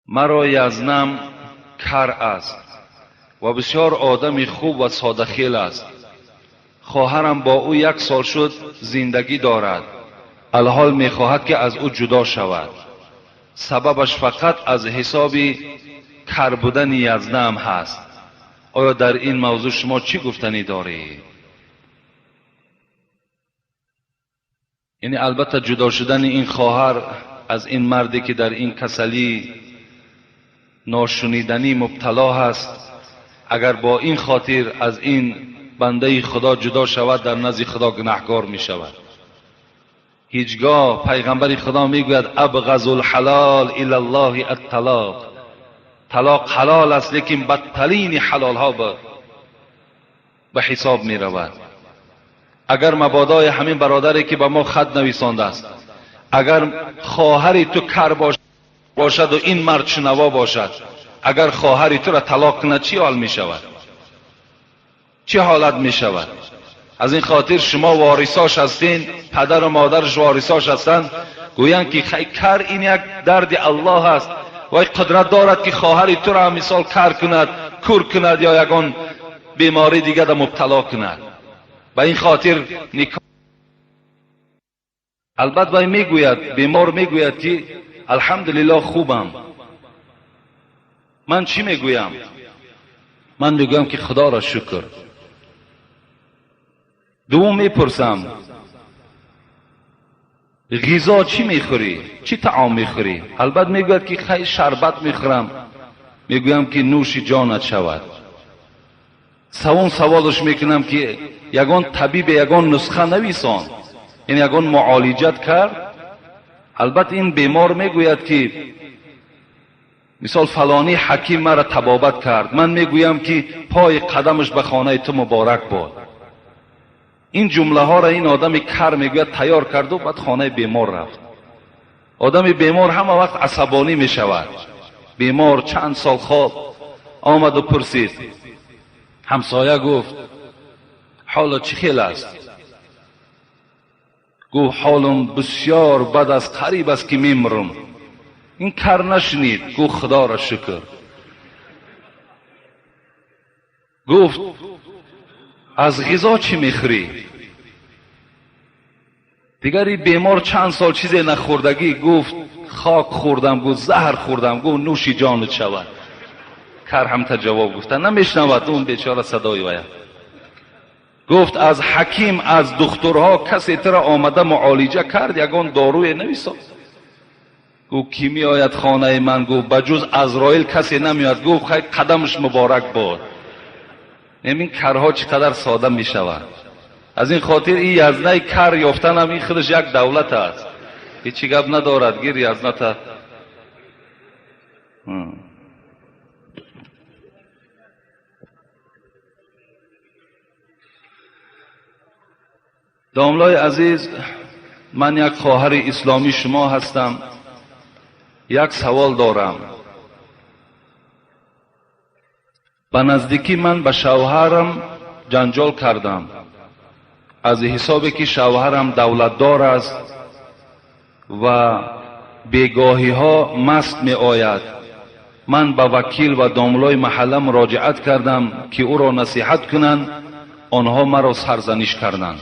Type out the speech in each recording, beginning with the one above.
Маро язнам кар аст ва бисёр одами хуб ва содахел аст. Хоҳарам бо ӯ як сол шуд зиндагӣ дорад. Алҳол мехоҳад ки аз ӯ ҷудо шавад. Сабабаш фақат аз ҳисоби кар будани язнам ҳаст. Оё дар ин мавзӯъ шумо чӣ гуфтанӣ доред? Яъне албатта ҷудо шудани ин хоҳар аз ин марде ки дар ин касалӣ ношуниданӣ мубтало ҳаст, агар бо ин хотир аз ин бандаи Худо ҷудо шавад, дар назди Худо гунаҳкор мешавад. Ҳеҷгоҳ пайғамбари Худо мегӯяд абғазу лҳалол ила ллоҳи атталоқ. Талоқ ҳалол аст, лекин бадтарини ҳалолҳо ба ҳисоб меравад. Агар мабодои ҳамин бародаре ки ба мо хат нависондааст, агар хоҳари ту кар бошад ва ин мард шунаво бошад, агар хоҳари туро талоқ кунад, чӣ ҳол мешавад? Чӣ ҳолат мешавад? Аз ин хотир шумо ворисош ҳастин, падару модараш ворисош ҳастанд, гӯянд ки кар ин як дарди Аллоҳ аст, вай қудрат дорад ки хоҳари туро ҳам мисол кар кунад, кур кунад ё ягон беморӣ дигара мубтало кунад. Ба ин хотир никоҳ. Албат вай мегӯяд, бемор мегӯяд ки алҳамдулиллоҳ хубам. Ман чӣ мегӯям? Ман мегӯям ки Худоро шукр. Дуввум мепурсам, ғизо чӣ мехӯрӣ? Чӣ таом мехӯрӣ? Албат мегӯяд ки хай шарбат мехӯрам. Мегӯям ки нӯши ҷонат шавад. Савум саволаш мекунам ки ягон табибе ягон нусха нависон, яъне ягон муолиҷат кард? Албат ин бемор мегӯяд ки мисол фалонӣ ҳаким маро табобат кард. Ман мегӯям ки пои қадамаш ба хонаи ту муборак бод. Ин ҷумлаҳоро ин одами кар мегӯяд тайёр карду баъд хонаи бемор рафт. Одами бемор ҳама вақт асабонӣ мешавад. Бемор чанд сол хоб омаду пурсид. Ҳамсоя гуфт ҳоло чӣ хел аст? Гуфт ҳолам бисёр бад аст, қариб аст ки мемирам. Ин кар нашунид, гуфт Худоро шукр. Гуфт аз ғизо чӣ мехӯрӣ? Дигар ин бемор чанд сол чизе нахӯрдагӣ, гуфт хок хӯрдам, гуфт заҳр хӯрдам, гуфт нӯши ҷонат шавад. Кар ҳамта ҷавоб гуфта намешнавад он бечора садои вая. Гуфт аз ҳаким, аз духтурҳо касе туро омада муолиҷа кард, ягон доруе нависод? Гуфт ки меояд хонаи ман? Гуфт ба ҷуз Азроил касе намеояд. Гуфт хай қадамаш муборак бод. Ин карҳо чӣ қадар сода мешаванд. Аз ин хотир ин язнаи кар ёфтанам ин худаш як давлат аст. Ҳеҷ гап надорад, гир язната. Домлои азиз, ман як хоҳари исломии шумо ҳастам. Як савол дорам. Ба наздикӣ ман ба шавҳарам ҷанҷол кардам. Аз ҳисобе ки шавҳарам давлатдор аст ва бегоҳиҳо маст меояд, ман ба вакил ва домлои маҳалла муроҷиат кардам ки ӯро насиҳат кунанд. Онҳо маро сарзаниш карданд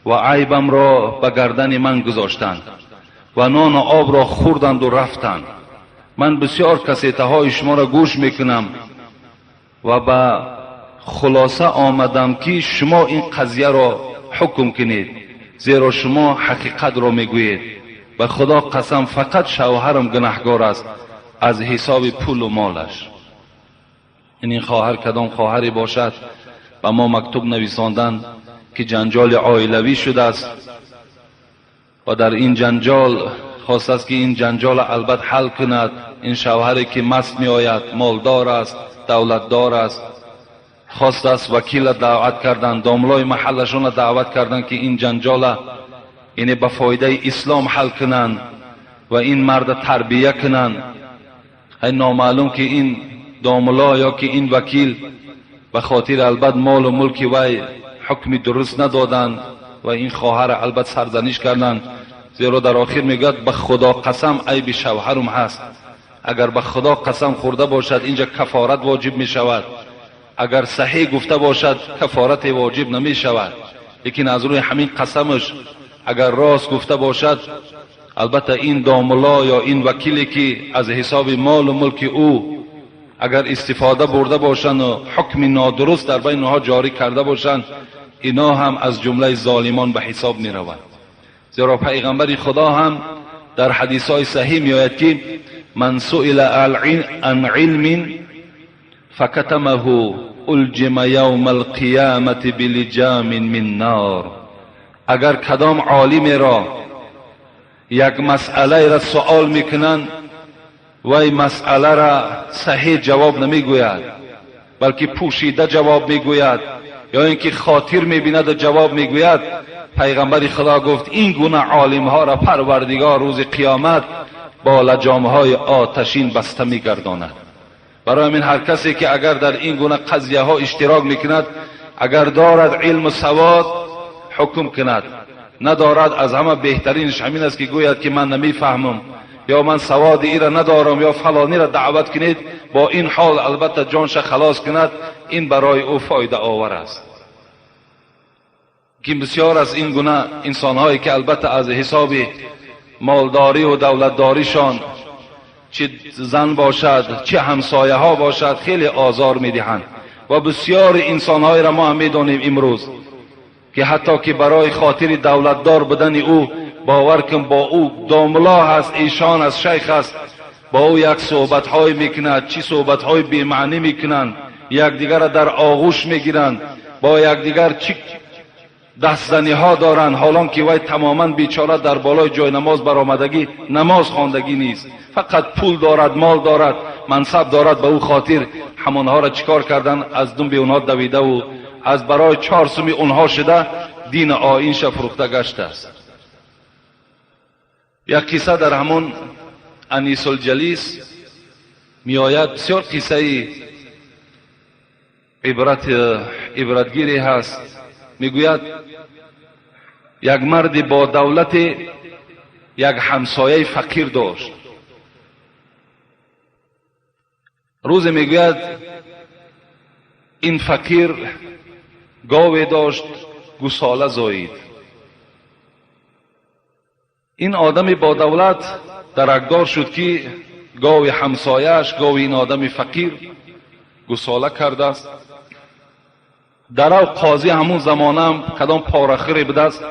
ва айбамро ба гардани ман гузоштанд ва нону обро хӯрданду рафтанд. Ман бисёр касетаҳои шуморо гӯш мекунам ва ба хулоса омадам ки шумо ин қазияро ҳукм кунед, зеро шумо ҳақиқатро мегӯед. Ба Худо қасам, фақат шавҳарам гунаҳкор аст аз ҳисоби пулу молаш. Ин хоҳар кадом хоҳаре бошад, ба мо мактуб нависонданд ки ҷанҷоли оилавӣ шудааст ва дар ин ҷанҷол хостааст ки ин ҷанҷолро албат ҳал кунад. Ин шавҳаре ки маст меояд, молдор аст, давлатдор аст, хостааст вакилро даъват кардан, домлои маҳаллашонро даъват кардан ки ин ҷанҷола яъне ба фоидаи ислом ҳал кунанд ва ин марда тарбия кунанд. Ай номаълум ки ин домло ё ки ин вакил ба хотири албат молу мулки вай ҳукми дуруст надоданд ва ин хоҳарро албат сарзаниш карданд. Зеро дар охир мегӯяд ба Худо қасам айби шавҳарам ҳаст. Агар ба Худо қасам хӯрда бошад, инҷа кафорат воҷиб мешавад. Агар саҳеҳ гуфта бошад, кафорат воҷиб намешавад. Лекин аз рӯи ҳамин қасамаш агар рост гуфта бошад, албатта ин домулло ё ин вакиле ки аз ҳисоби молу мулки ӯ агар истифода бурда бошанд ва ҳукми нодуруст дар байни онҳо ҷорӣ карда бошанд, ино ҳам аз ҷумлаи золимон ба ҳисоб мераванд. Зеро пайғамбари Худо ҳам дар ҳадисҳои саҳеҳ меояд ки ман суила ан илмин факатамаҳу улҷима явма алқиямати билиҷамин мин нор. Агар кадом олимеро як масъалаеро суол мекунанд, вай масъаларо саҳеҳ ҷавоб намегӯяд, балки пӯшида ҷавоб мегӯяд ё ин ки хотир мебинаду ҷавоб мегӯяд, пайғамбари Худо гуфт ин гуна олимҳоро Парвардигор рӯзи қиёмат бо лаҷомҳои оташин баста мегардонад. Барои ҳамин ҳар касе ки агар дар ин гуна қазияҳо иштирок мекунад, агар дорад илму савод ҳукм кунад, надорад аз ҳама беҳтаринаш ҳамин аст ки гӯяд ки ман намефаҳмам ё ман саводи иро надорам ё фалониро даъват кунед, бо ин ҳол албатта ҷонша халос кунад, ин барои ӯ фоидаовар аст. Ки бисёр аз ин гуна инсонҳое ки албатта аз ҳисоби молдорӣ ва давлатдоришон чӣ зан бошад, чӣ ҳамсояҳо бошад, хеле озор медиҳанд. Ва бисёри инсонҳоеро мо ҳам медонем имрӯз ки ҳатто ки барои хотири давлатдор будани ӯ, бовар кун, бо ӯ домулло ҳаст, эшон аст, шайх аст, бо ӯ як суҳбатҳое мекунад, чӣ суҳбатҳои бемаънӣ мекунанд, якдигарро дар оғӯш мегиранд, бо якдигар чӣ дастзаниҳо доранд, ҳолон ки вай тамоман бечора дар болои ҷои намоз баромадагӣ, намоз хондагӣ нест, фақат пул дорад, мол дорад, мансаб дорад. Ба ӯ хотир ҳамонҳоро чӣ кор кардан? Аз думби онҳо давидаву аз барои 4 суми онҳо шуда дину оинша фурӯхта гаштааст. Як қисса дар ҳамон Анисулҷалис меояд, бисёр қиссаи ибратгире ҳаст. Мегӯяд як марди бо давлате як ҳамсояи фақир дошт. Рӯзе мегӯяд ин фақир гове дошт, гусола зоид. Ин одами бо давлат даракдор шуд ки гови ҳамсояаш, гови ин одами фақир гусола кардааст. Дарав қозӣ ҳамун замонаам кадом порахӯре будааст,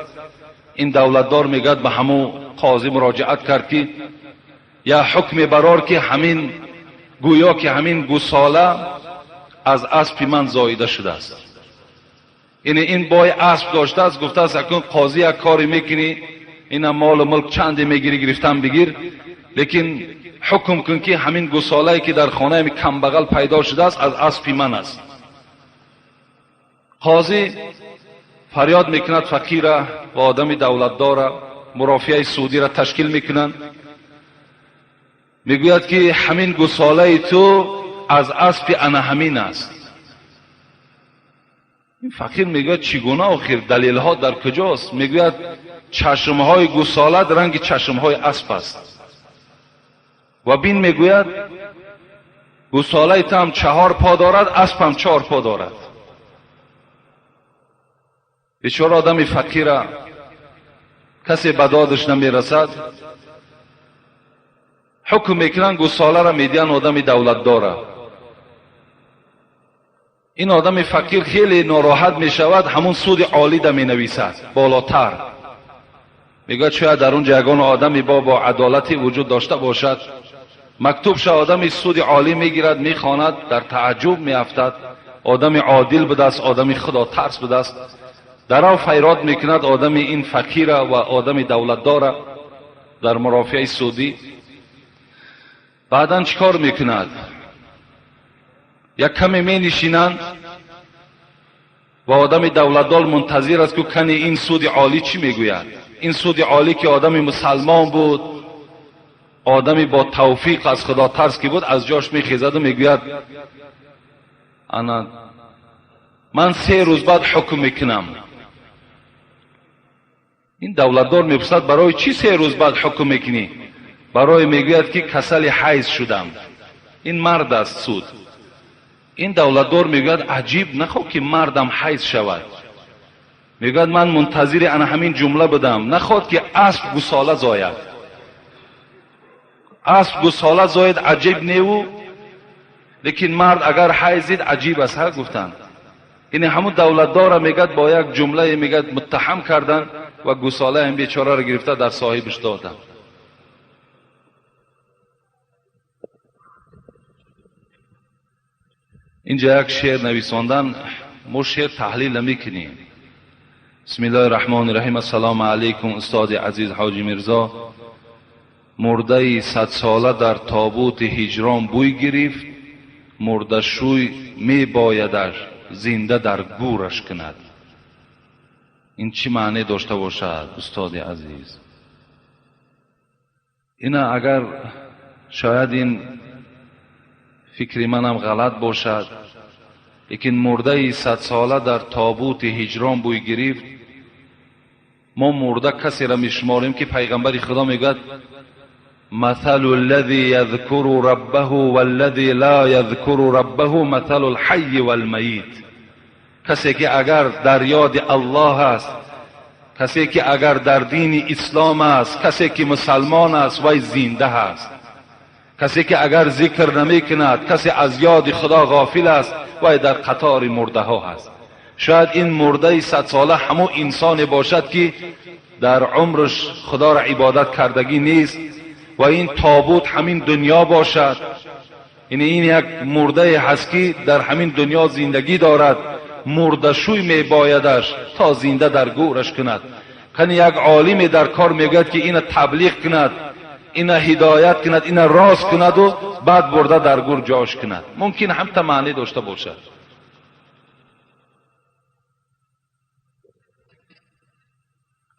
ин давлатдор мегӯяд ба ҳамун қозӣ муроҷиат кард ки я ҳукме барор ки ҳамин гӯё ки ҳамин гусола аз аспи ман зоида шудааст. Яъне ин бой асп доштааст, гуфтааст акун қозӣ як коре мекунӣ, ина молу мулк чанде мегирӣ, гирифтан бигир, лекин ҳукм кун ки ҳамин гусолае ки дар хонаи камбағал пайдо шудааст аз аспи ман аст. Қозӣ фарёд мекунад фақира ва одами давлатдора, мурофиаи судиро ташкил мекунанд. Мегӯяд ки ҳамин гусолаи ту аз аспи ана ҳамин аст. Ин фақир мегӯяд чӣ гуна охир, далелҳо дар куҷост? Мегӯяд чашмҳои гусолат ранги чашмҳои асп аст. Ва бин, мегӯяд гусолаи ту ҳам 4 по дорад, асп ҳам 4 по дорад. Бечора одами фақира касе ба додаш намерасад. Ҳукм мекунанд, гусоларо медиҳанд одами давлатдора. Ин одами фақир хеле нороҳат мешавад, ҳамун суди олида менависад болотар. Мегӯяд шояд дар он ҷо ягон одаме бо адолате вуҷуд дошта бошад. Мактубша одами суди олӣ мегирад, мехонад, дар тааҷҷуб меафтад. Одами одил будааст, одами худотарс будааст. Дарав файрод мекунад одами ин фақира ва одами давлатдора дар мурофиаи судӣ. Баъдан чӣ кор мекунад? Як каме менишинанд ва одами давлатдор мунтазир аст ки кани ин суди олӣ чӣ мегӯяд. Ин суди олӣ ки одами мусалмон буд, одами бо тавфиқ аз худотарс ки буд, аз ҷош мехезаду мегӯяд ана ман 3 рӯз баъд ҳукм мекунам. Ин давлатдор мепурсад барои чӣ 3 рӯз баъд ҳукм мекунӣ? Барои мегӯяд ки касали ҳайз шудам. Ин мард аст суд. Ин давлатдор мегӯяд аҷиб, нахоҳ ки мардам ҳайз шавад. Мегӯяд ман мунтазири ана ҳамин ҷумла будам, нахоҳад ки асп гусола зояд. Асп гусола зояд аҷиб неву, лекин мард агар ҳайзид аҷиб аст, ҳа гуфтанд. Ин ҳамун давлатдора мегӯяд бо як ҷумлае мегӯяд муттаҳам кардан ва гусолаи ин бечораро гирифта дар соҳибаш доданд. Инҷа як шеър нависондан, мо шеър таҳлил намекунем. Бисмиллоҳи раҳмони раҳим. Ассалому алайкум устоди азиз Ҳоҷи Мирзо. Мурдаи садсола дар тобути ҳиҷрон бӯй гирифт, мурдашӯй мебоядаш зинда дар гӯраш кунад. Ин чӣ маъне дошта бошад устоди азиз? Ина агар шояд ин фикри манам ғалат бошад, лекин мурдаи садсола дар тобути ҳиҷрон бӯй гирифт. Мо мурда касеро мешуморем ки пайғамбари Худо мегӯяд مثل الذي يذكر ربه والذي لا يذكر ربه مثل الحي والميت. کسی که اگر در یاد الله است، کسی که اگر در دین اسلام است، کسی که مسلمان است وی زنده است. کسی که اگر ذکر نمی کند، کسی از یاد خدا غافل است، وی در قطار مرده ها است. شاید این مرده 100 ساله همو انسان باشد که در عمرش خدا را عبادت کردگی نیست و این تابوت همین دنیا باشد. یعنی این یک مرده هست که در همین دنیا زندگی دارد، مردشوی می بایدش تا زنده در گورش کند. کنی یک عالم در کار میگوید که اینو تبلیغ کند، اینو هدایت کند، اینو راست کند و بعد برده در گور جاش کند. ممکن هم تا معنی داشته باشد.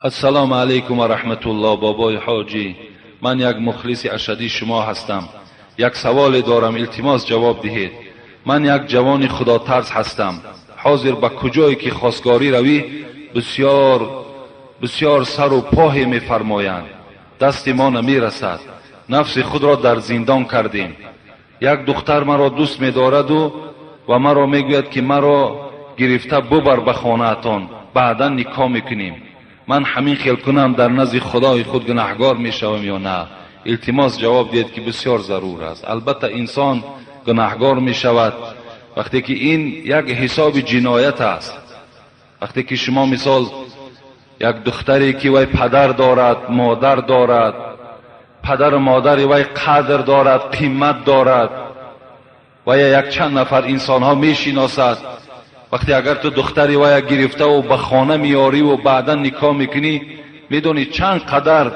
السلام علیکم و رحمت الله. بابای حاجی، من یک مخلص اشدی شما هستم. یک سوال دارم، التماس جواب دهید. من یک جوان خدا ترس هستم. حاضر به کجایی که خواستگاری روی بسیار بسیار سر و پاه میفرمایند، دست ما نمیرسد. نفس خود را در زندان کردیم. یک دختر مرا دوست می‌دارد و مرا میگوید که مرا گرفته ببر به خانه‌تان، بعدا نکاح میکنیم. من همین خیل کنم در نزد خدای خود گناهگار میشوم یا نه؟ التماس جواب دهید که بسیار ضرور است. البته انسان گناهگار میشود وقتی که این یک حساب جنایت است. وقتی که شما مثال یک دختری که وی پدر دارد، مادر دارد، پدر و مادر وی قدر دارد، قیمت دارد و یک چند نفر انسان ها میشناسد، وقتی اگر تو دختری وی گرفته و به خانه میاری و بعدا نکاح میکنی، میدونی چند قدر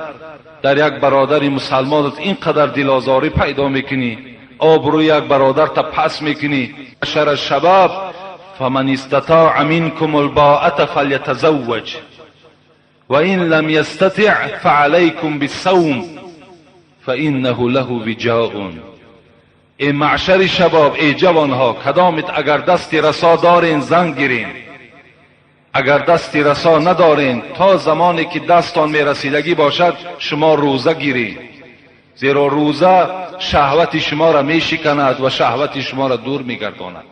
در یک برادر مسلمانت این قدر دلازاری پیدا میکنی، آبروی یک برادر تا پس میکنی. شر الشباب فمن استطاع منكم الباءة فليتزوج وإن لم يستطع فعليكم بالصوم فإنه له وجاء. ای معشر شباب، ای جوانها، کدامت اگر دست رسا دارین زن گیرین، اگر دست رسا ندارین تا زمانی که دستان میرسیدگی باشد شما روزه گیرین، زیرا روزه شهوت شما را میشکند و شهوت شما را دور میگرداند.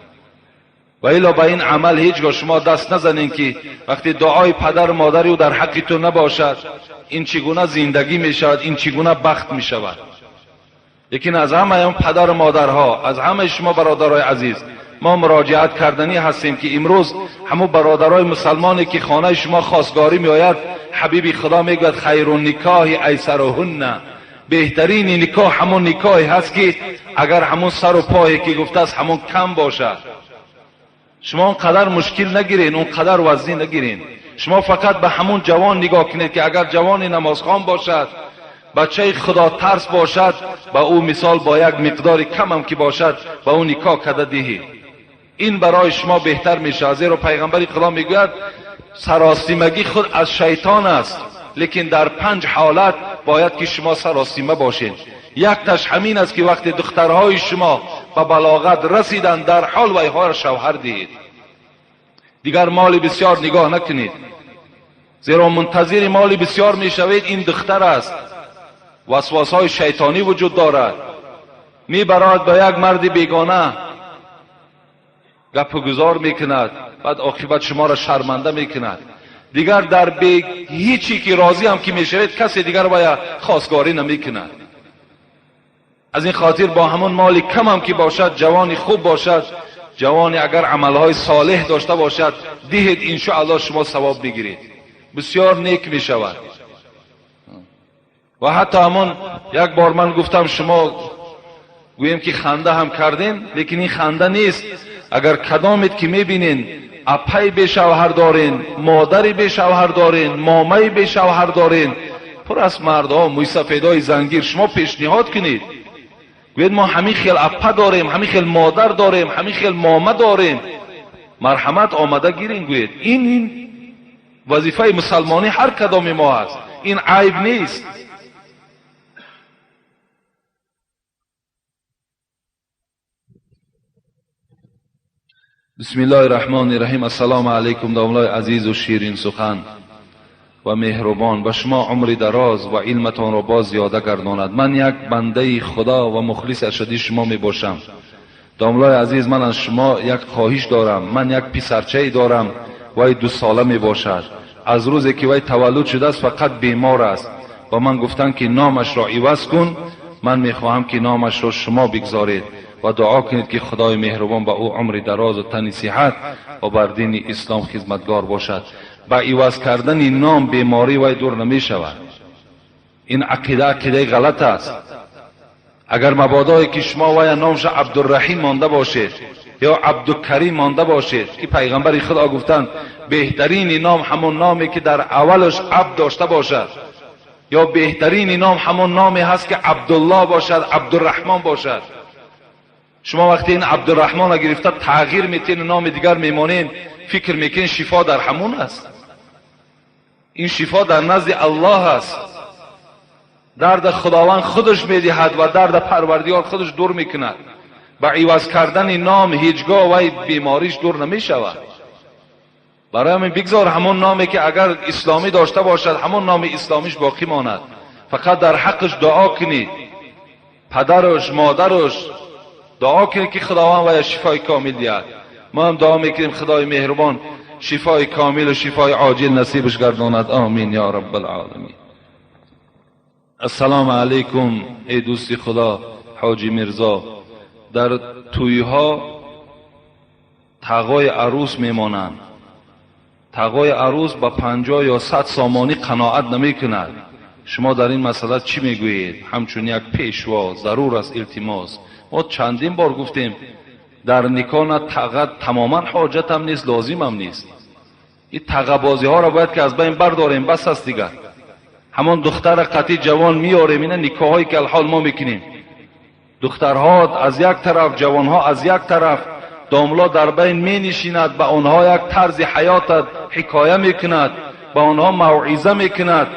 و الا به این عمل هیچگاه شما دست نزنین که وقتی دعای پدر و مادری او در حق تو نباشد، این چگونه زندگی میشود، این چگونه بخت میشود. لیکن از همه اون پدر و مادرها، از همه شما برادرای عزیز، ما مراجعت کردنی هستیم که امروز همو برادرای مسلمانی که خانه شما خواستگاری میآید، حبیبی خدا میگوید خیر النکاح ایسرهن، بهترین نکاح همون نکاحی هست که اگر همون سر و پایی که گفته است همون کم باشد. شما اونقدر مشکل نگیرین، اونقدر وزنی نگیرین. شما فقط به همون جوان نگاه کنید که اگر جوان نمازخوان باشد، بچه خدا ترس باشد، با او مثال با یک مقدار کم هم که باشد با او نکاح کرده دهید. این برای شما بهتر میشه. زیرا پیغمبر خدا میگوید سراسیمگی خود از شیطان است، لیکن در 5 حالت باید که شما سراسیمه باشید. یک تاش همین است که وقتی دخترهای شما به بلاغت رسیدند در حال ویها را شوهر دهید. دیگر مال بسیار نگاه نکنید، زیرا منتظر مال بسیار میشوید. این دختر است، Васвасҳои шайтонӣ вуҷуд дорад. Мебарад ба як марди бегона, гапу гузор мекунад, баъд оқибат шуморо шарманда мекунад. Дигар дар ҳечи ки розӣ ҳам ки мешавед, касе дигар вая хостгорӣ намекунад. Аз ин хотир бо ҳамон моли камам ки бошад, ҷавони хуб бошад, ҷавони агар амалҳои солеҳ дошта бошад, диҳед, иншоаллоҳ шумо савоб бигиред. Бисёр нек мешавад. Ва ҳатто ҳамон як бор ман гуфтам, шумо гӯем ки ханда ҳам кардем, лекин ин ханда нест. Агар кадомед ки мебинен апай бешавҳар дорен, модари бешавҳар дорен, момаи бешавҳар дорен, пур аз мардҳо, мӯйсафедҳои зангир, шумо пешниҳод кунед. Гӯед мо ҳамин хел апа дорем, ҳамин хел модар дорем, ҳамин хел мома дорем, марҳамат омада гирин. Гӯед ин вазифаи мусалмонӣ ҳар кадоми мо аст, ин айб нест. بسم الله الرحمن الرحیم. السلام علیکم داملای عزیز و شیرین سخن و مهربان، به شما عمر دراز و علمتان را باز زیاده گرداند. من یک بنده خدا و مخلص اشدی شما می باشم. داملای عزیز، من از شما یک خواهش دارم. من یک پسرچه دارم، وی 2 ساله می باشد. از روزی که وی تولد شده است فقط بیمار است و من گفتند که نامش را عوض کن. من می خواهم که نامش را شما بگذارید و دعا کنید که خدای مهربان به او عمر دراز و تن صحت و بر دین اسلام خدمتگار باشد. با عوض کردن نام بیماری وی دور نمی شود. این عقیده عقیده غلط است. اگر مبادایی که شما وی نامش عبدالرحیم مانده باشید یا عبدالکریم مانده باشید، که پیغمبر خدا گفتند بهترین نام همون نامی که در اولش عبد داشته باشد، یا بهترین نام همون نامی هست که عبدالله باشد، عبدالرحمن باشد. شما وقتی این عبدالرحمن را گرفته تغییر میتین، نام دیگر میمانین، فکر میکنین شفا در همون است. این شفا در نزد الله است. درد خداوند خودش میدهد و درد پروردگار خودش دور میکند. با عوض کردن نام هیچگاه وی بیماریش دور نمیشود. برای همین بگذار همون نامی که اگر اسلامی داشته باشد همون نام اسلامیش باقی ماند. فقط در حقش دعا کنید، پدرش، مادرش دعا کنید که خداوند وی شفای کامل دهد. ما هم دعا میکنیم خدای مهربان شفای کامل و شفای عاجل نصیبش گرداند. آمین یا رب العالمین. السلام علیکم ای دوستی خدا حاجی میرزا. در تویها تقای عروس میمانند. تقای عروس با 50 یا 100 سامانی قناعت نمیکند. شما در این مسئله چی میگویید؟ همچون یک پیشوا ضرور است التماس. ما چندین بار گفتیم در نکاح نه تقه تماما حاجت هم نیست، لازم هم نیست. این تقه بازی ها را باید که از بین برداریم، بس است دیگر. همان دختر قطعی جوان میاریم، اینا نکاح هایی که الحال ما میکنیم، دخترها از یک طرف، جوانها از یک طرف، داملا در بین می نشیند، به آنها یک طرز حیات حکایه میکند، به آنها موعظه میکند،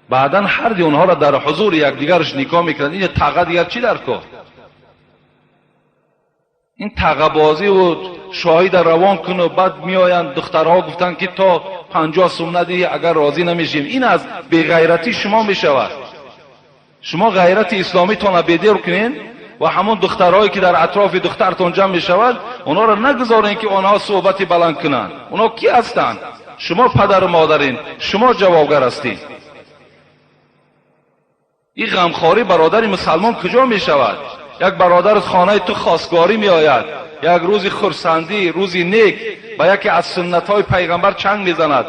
بعدا هر دی آنها را در حضور یکدیگرش نکاح میکنند. این تقه دیگر چی در کار؟ این تقه بازی و شاهی در روان کنه و بعد میآیند دخترها گفتند که تا 50 سوم ندهی اگر راضی نمیشیم. این از بیغیرتی شما میشود. شما غیرت اسلامی تان بیدار کنین و همون دخترهایی که در اطراف دخترتون جمع میشود اونا را نگذارین که آنها صحبتی بلند کنند. اونا کی هستند؟ شما پدر و مادرین، شما جوابگر هستین. این غمخواری برادر مسلمان کجا میشود؟ یک برادر خانه تو خواستگاری می آید، یک روزی خرسندی، روزی نیک، با یکی از سنت های پیغمبر چنگ میزند،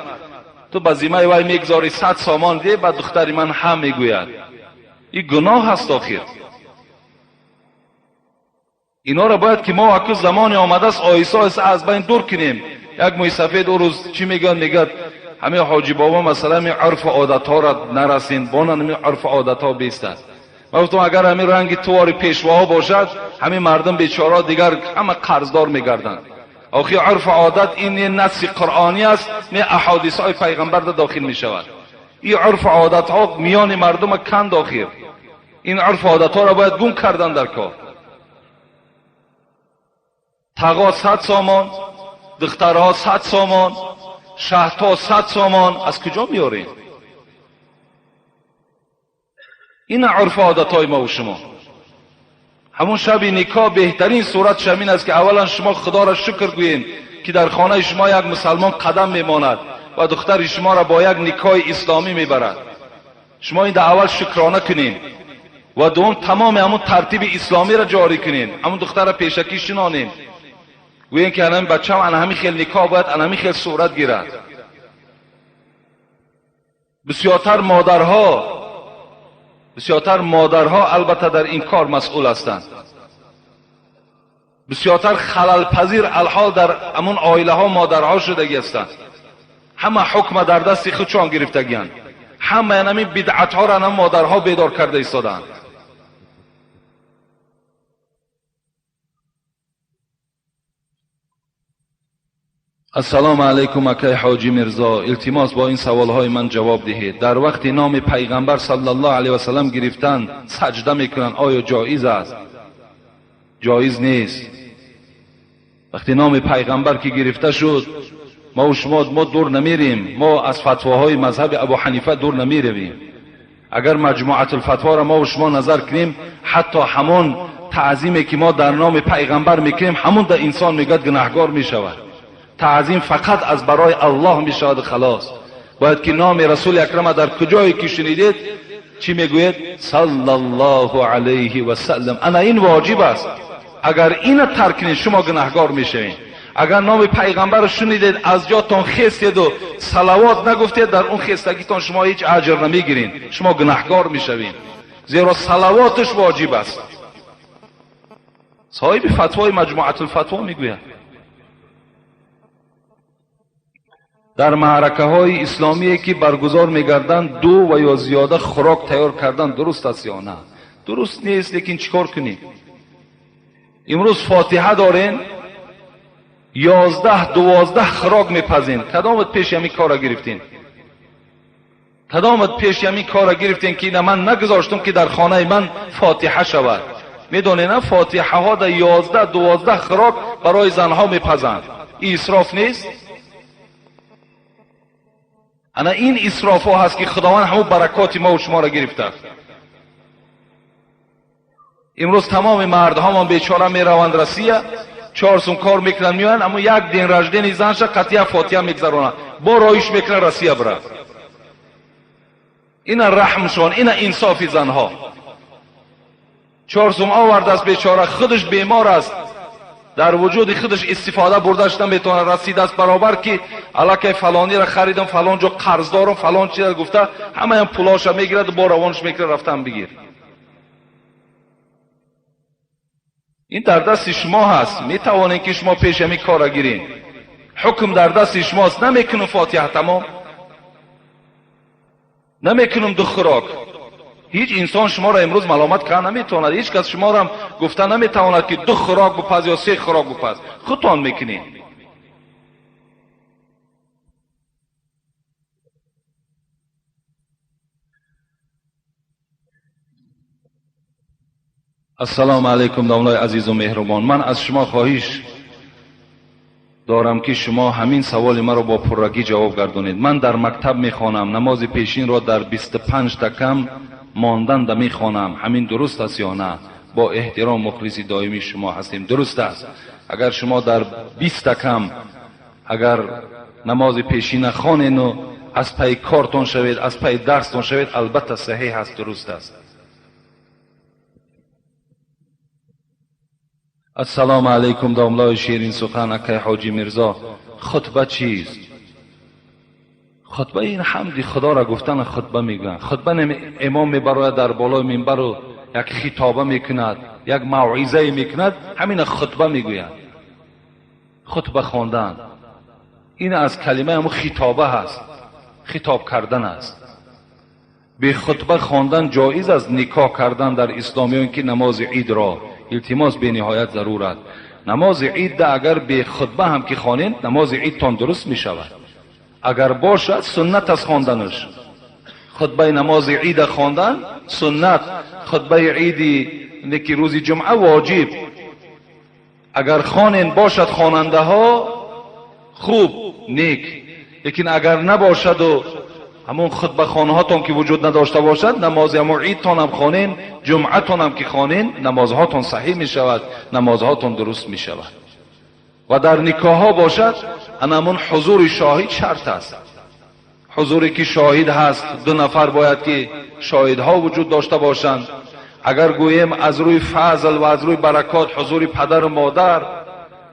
تو به ذمه وی میگذاری 100 سامان ده، به دختر من هم میگوید. این گناه است آخر. اینا را باید که ما اکنون زمانی آمده است آیسا آیسا از بین دور کنیم. یک موی سفید او روز چی میگن؟ میگد همه حاجی بابا مثلا می عرف عادت ها را نرسین، بانن می عرف عادت ها بیست. من گفتم اگر همین رنگ تواری پیشواها باشد همین مردم بیچاره دیگر همه قرضدار میگردند. آخی عرف عادت این نه نص قرآنی است نه احادیث های پیغمبر داخل میشود. این عرف عادت ها میان مردم کند. آخر این عرف عادت ها را باید گم کردن در کار. تقا 100 سامان، دخترها 100 سامان، شهرها 100 سامان، از کجا میاریم؟ Ин урфу одатҳои мо ва шумо. Ҳамун шаби никоҳ беҳтарин суратш ҳамин аст, ки аввалан шумо худоро шукр гӯед, ки дар хонаи шумо як мусалмон қадам мемонад ва духтари шуморо бо як никоҳи исломӣ мебарад. Шумо ин дар аввал шукрона кунед ва дуввум тамоми ҳамун тартиби исломиро ҷорӣ кунед. Ҳамун духтарро пешакӣ шинонем, гӯем ки ана бачам ана ҳамин хел никоҳ бояд ана ҳамин хел сурат гирад. Бисёртар модарҳо албатта дар ин кор масъул ҳастанд. Бисёртар халалпазир алҳол дар ҳамун оилаҳо модарҳо шудагӣ ҳастанд. Ҳама ҳукма дар дасти худшон гирифтагианд. Ҳама ҳамин бидъатҳоро ҳам модарҳо бедор карда истодаанд. Ассалому алайкум акай ҳоҷи Мирзо, илтимос бо ин саволҳои ман ҷавоб диҳед. Дар вақти номи пайғамбар саллаллоҳу алайҳи васаллам гирифтан саҷда мекунанд, оё ҷоиз аст? Ҷоиз нест. Вақти номи пайғамбар ки гирифта шуд, мо ва шумо мо дур намерем, мо аз фатвоҳои мазҳаби Абу Ҳанифа дур намеравем. Агар маҷмӯатулфатворо мо ва шумо назар кунем, ҳатто ҳамон таъзиме ки мо дар номи пайғамбар мекунем, ҳамон да инсон мегӯяд гунаҳгор мешавад. Таъзим фақат аз барои Аллоҳ мешавад, халос. Бояд ки номи расули акрама дар куҷое ки шунидед чӣ мегӯед? Саллаллоҳу алайҳи васаллам. Ана ин воҷиб аст. Агар ина тарк кунед, шумо гунаҳгор мешавед. Агар номи пайғамбарро шунидед, аз ҷотон хестеду салавот нагуфтед, дар он хестагитон шумо ҳеҷ аҷр намегиред, шумо гунаҳгор мешавед, зеро салавоташ воҷиб аст. Соҳиби фатвои маҷмӯатулфатво мегӯяд. Дар маъракаҳои исломие ки баргузор мегарданд, ду ва ё зиёда хӯрок тайёр кардан дуруст аст ё на? Дуруст нест, лекин чӣ кор кунем? Имрӯз фотиҳа дорем, 11-12 хӯрок мепазем. Кадомат пеши ҳамин кора гирифтем? Кадомат пеши ҳамин кора гирифтем, ки ина ман нагузоштам, ки дар хонаи ман фотиҳа шавад? Медонед, на фотиҳаҳо дар 11-12 хӯрок барои занҳо мепазанд. Ин исроф нест? Ана ин исрофҳо ҳаст, ки худованд ҳамун баракоти мо ва шуморо гирифтааст. Имрӯз тамоми мардҳомон бечора мераванд Россия, 4 сум кор мекунанд, меоянд, аммо як день рождения занша қатъия фотиҳа мегзаронанд, бо роиш мекунанд Россия бира. Ина раҳмшон, ина инсофи занҳо. 4 сум овардааст бечора, худаш бемор аст, дар вуҷуди худаш истифода бурдаш наметавонад, расидааст баробар ки аллакай фалониро харидам, фалон ҷо қарздорам, фалон чиза гуфта, ҳамаям пулоша мегирад, бо равонаш мекунад, рафтан бигир. Ин дар дасти шумо ҳаст, метавонед ки шумо пеш ҳамин кора гиред. Ҳукм дар дасти шумост. Намекунам фотиҳа, тамом намекунам ду хӯрок. Ҳеҷ инсон шуморо имрӯз маломат карда наметавонад, ҳеҷ кас шуморо гуфта наметавонад, ки 2 хӯрок бупаз ё 3 хӯрок бупаз. Худтон мекунед. Ассалому алайкум домлои азизу меҳрубон. Ман аз шумо хоҳиш дорам, ки шумо ҳамин саволи маро бо пуррагӣ ҷавоб гардонед. Ман дар мактаб мехонам, намози пешинро дар 25 та кам монданда мехонам. Ҳамин дуруст аст ё на? Бо эҳтиром мухлиси доимии шумо ҳастем. Дуруст аст. Агар шумо дар 20 та кам агар намози пешина хонену аз пайи кортон шавед, аз пайи дарстон шавед, албатта саҳеҳ аст, дуруст аст. Ассалому алайкум домлои ширин сухан акай ҳоҷи Мирзо. Хутба чист? Хутба ин ҳамди худоро гуфтан хутба мегӯянд. Хутба имом мебарояд дар болои минбару як хитоба мекунад, як мавъизае мекунад, ҳамина хутба мегӯянд. Хутба хондан ин аз калимаи ҳамун хитоба ҳаст, хитоб кардан аст. Бе хутба хондан ҷоиз аст никоҳ кардан дар ислом ё ин ки намози идро? Илтимос бениҳоят зарур аст. Намози ид агар бе хутба ҳам ки хонед, намози идтон дуруст мешавад. Агар бошад, суннат аст хонданаш. Хутбаи намози ида хондан суннат, хутбаи иди неки рӯзи ҷумъа воҷиб. Агар хонен бошад хонандаҳо хуб, нек, лекин агар набошаду ҳамон хутбахонҳотон ки вуҷуд надошта бошад, намози ҳамон идтон ҳам хонен, ҷумъатон ҳам ки хонен, намозҳотон саҳеҳ мешавад, намозҳотон дуруст мешавад. Ва дар никоҳҳо бошад, ана ҳамон ҳузури шоҳид шарт аст. Ҳузуре ки шоҳид ҳаст, ду нафар бояд ки шоҳидҳо вуҷуд дошта бошанд. Агар гӯем аз рӯи фазл ва аз рӯи баракот ҳузури падару модар,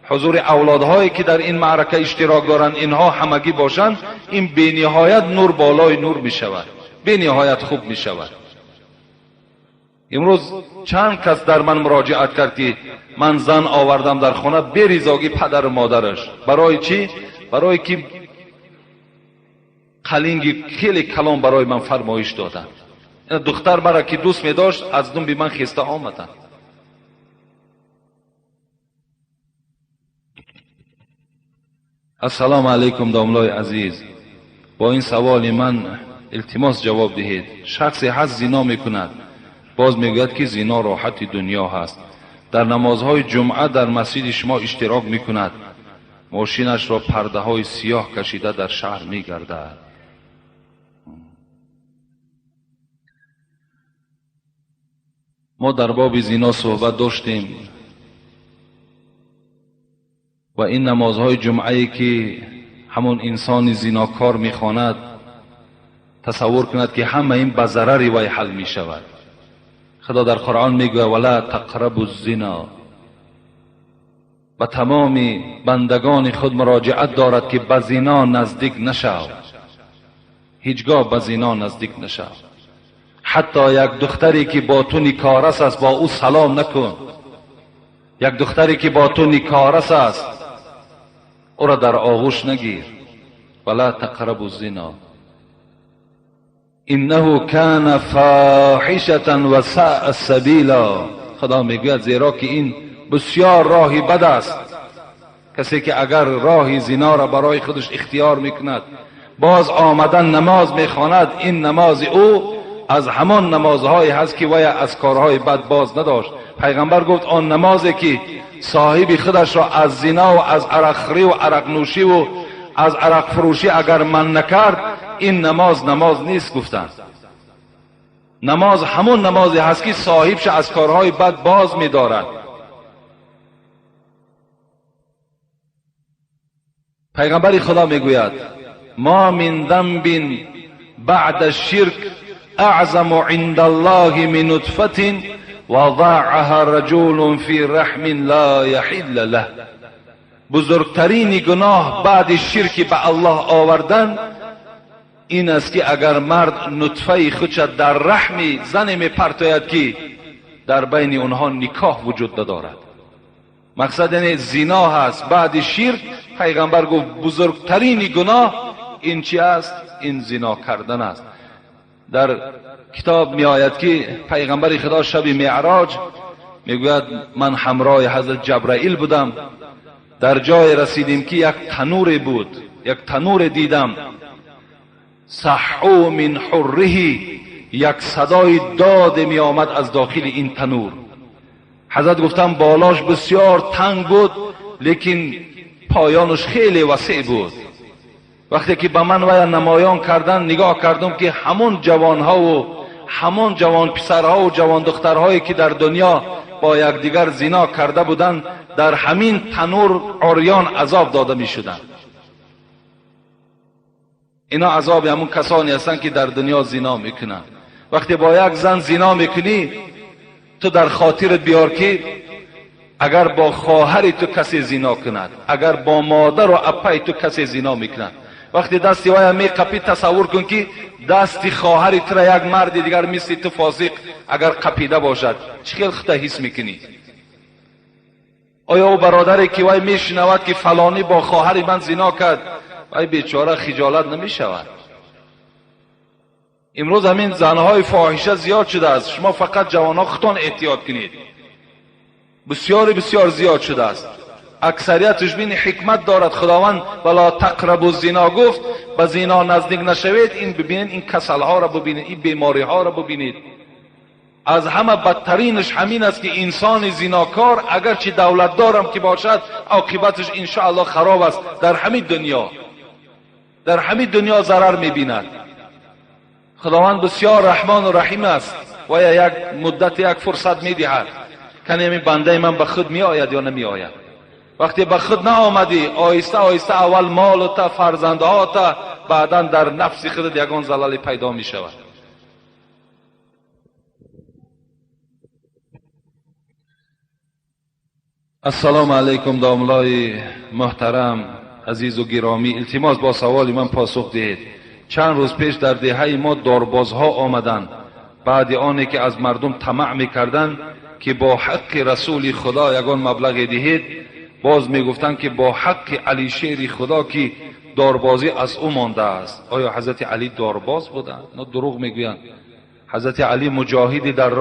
ҳузури авлодҳое ки дар ин маърака иштирок доранд, инҳо ҳамагӣ бошанд, ин бениҳоят нур болои нур мешавад, бениҳоят хуб мешавад. Имрӯз чанд кас дар ман муроҷиат кард ки ман зан овардам дар хона беризогӣ падару модараш. Барои чӣ? Барои ки қалинги хеле калон барои ман фармоиш доданд. Духтар мара ки дӯст медошт, аз думби ман хеста омаданд. Ассалому алайкум, домлои азиз. Бо ин саволи ман илтимос ҷавоб диҳед. Шахсе ҳаст зино мекунад, боз мегӯяд ки зино роҳати дунё ҳаст. Дар намозҳои ҷумъа дар масҷиди шумо иштирок мекунад, мошинашро пардаҳои сиёҳ кашида дар шаҳр мегардад. Мо дар боби зино суҳбат доштем ва ин намозҳои ҷумъае ки ҳамон инсони зинокор мехонад, тасаввур кунад ки ҳама ин ба зарари вай ҳал мешавад. Худо дар Қуръон мегӯяд: вала тақрабу зино. Ба тамоми бандагони худ муроҷиат дорад ки ба зино наздик нашав, ҳеҷгоҳ ба зино наздик нашав. Ҳатто як духтаре ки бо ту никоҳрас аст, бо ӯ салом накун. Як духтаре ки бо ту никоҳрас аст, ӯро дар оғӯш нагир. Вала тақрабу зино иннаҳу кана фоҳишатан ва саъа сабила. Худо мегӯяд зеро ки ин бисёр роҳи бад аст. Касе ки агар роҳи зиноро барои худаш ихтиёр мекунад, боз омадан намоз мехонад, ин намози ӯ аз ҳамон намозҳое ҳаст ки вай аз корҳои бад боз надошт. Пайғамбар гуфт он намозе ки соҳиби худашро аз зино ва аз арақхӯрӣ ва арақнӯшӣ ва аз арақфурӯшӣ агар манъ накард, ин намоз намоз нест гуфтанд. Намоз ҳамон намозе ҳаст ки соҳибша аз корҳои бад боз медорад. Пайғамбари Худо мегӯяд: ма мин занбин баъда ширк أعظم عند الله من نطفة وضعها رجل في رحم لا يحل له. بزرگترین گناه بعد شرک به الله آوردن این است که اگر مرد نطفه خودش در رحم زن میپرتاید که در بین اونها نکاح وجود ندارد. مقصد یعنی زنا هست بعد شرک. پیغمبر گفت بزرگترین گناه این چی است؟ این زنا کردن است. در کتاب می آید که پیغمبر خدا شب معراج میگوید من همراه حضرت جبرائیل بودم، در جای رسیدیم که یک تنور بود، یک تنور دیدم، صحو من حره، یک صدای داد می آمد از داخل این تنور. حضرت گفتم بالاش بسیار تنگ بود لیکن پایانش خیلی وسیع بود. وقتی که به من ویا نمایان کردن، نگاه کردم که همون جوانها و همون جوان پسرها و جوان دخترهایی که در دنیا با یکدیگر زنا کرده بودند در همین تنور عریان عذاب داده می شدند. اینا عذاب همون کسانی هستند که در دنیا زنا میکنند. وقتی با یک زن زنا میکنی، تو در خاطرت بیار که اگر با خواهر تو کسی زنا کند، اگر با مادر و اپای تو کسی زنا میکند، وقتی دستی وای میقپی تصور کن که دستی خواهر تو را یک مرد دیگر مثل تو فاسق اگر قپیده باشد، چه خیلی خود حس میکنی؟ آیا او برادری که وای میشنود که فلانی با خواهر من زنا کرد، وای بیچاره خجالت نمیشود؟ امروز همین زنهای فاحشه زیاد شده است. شما فقط جوانها خودتان احتیاط کنید، بسیار بسیار زیاد شده است. اکثریتش بین حکمت دارد. خداوند ولا تقربوا الزنا گفت، به زنا نزدیک نشوید. این ببینید، این کسلها را ببینید، این بیماری ها را ببینید. از همه بدترینش همین است که انسان زیناکار اگرچه دولت دارم که باشد، عاقبتش انشاءالله خراب است. در همین دنیا، در همین دنیا ضرر میبیند. Худованд бисёр раҳмону раҳим аст ва як муддат, як фурсат медиҳад. Кане бандаи ман ба худ меояд ё намеояд? Вақте ба худ наомадӣ, оҳиста оҳиста аввал молута, фарзандҳота, баъдан дар нафси худат ягон залале пайдо мешавад. Ассалому алайкум, домлои муҳтарам, азизу гиромӣ. Илтимос, бо саволи ман посух диҳед. Чанд рӯз пеш дар деҳаи мо дорбозҳо омаданд. Баъди оне ки аз мардум тамаъ мекарданд, ки бо ҳаққи расули худо ягон маблағе диҳед, боз мегуфтанд, ки бо ҳаққи алишери худо, ки дорбозӣ аз ӯ мондааст. Оё ҳазрати Алӣ дорбоз буданд? На, дурӯғ мегӯянд. Ҳазрати Алӣ муҷоҳиди дар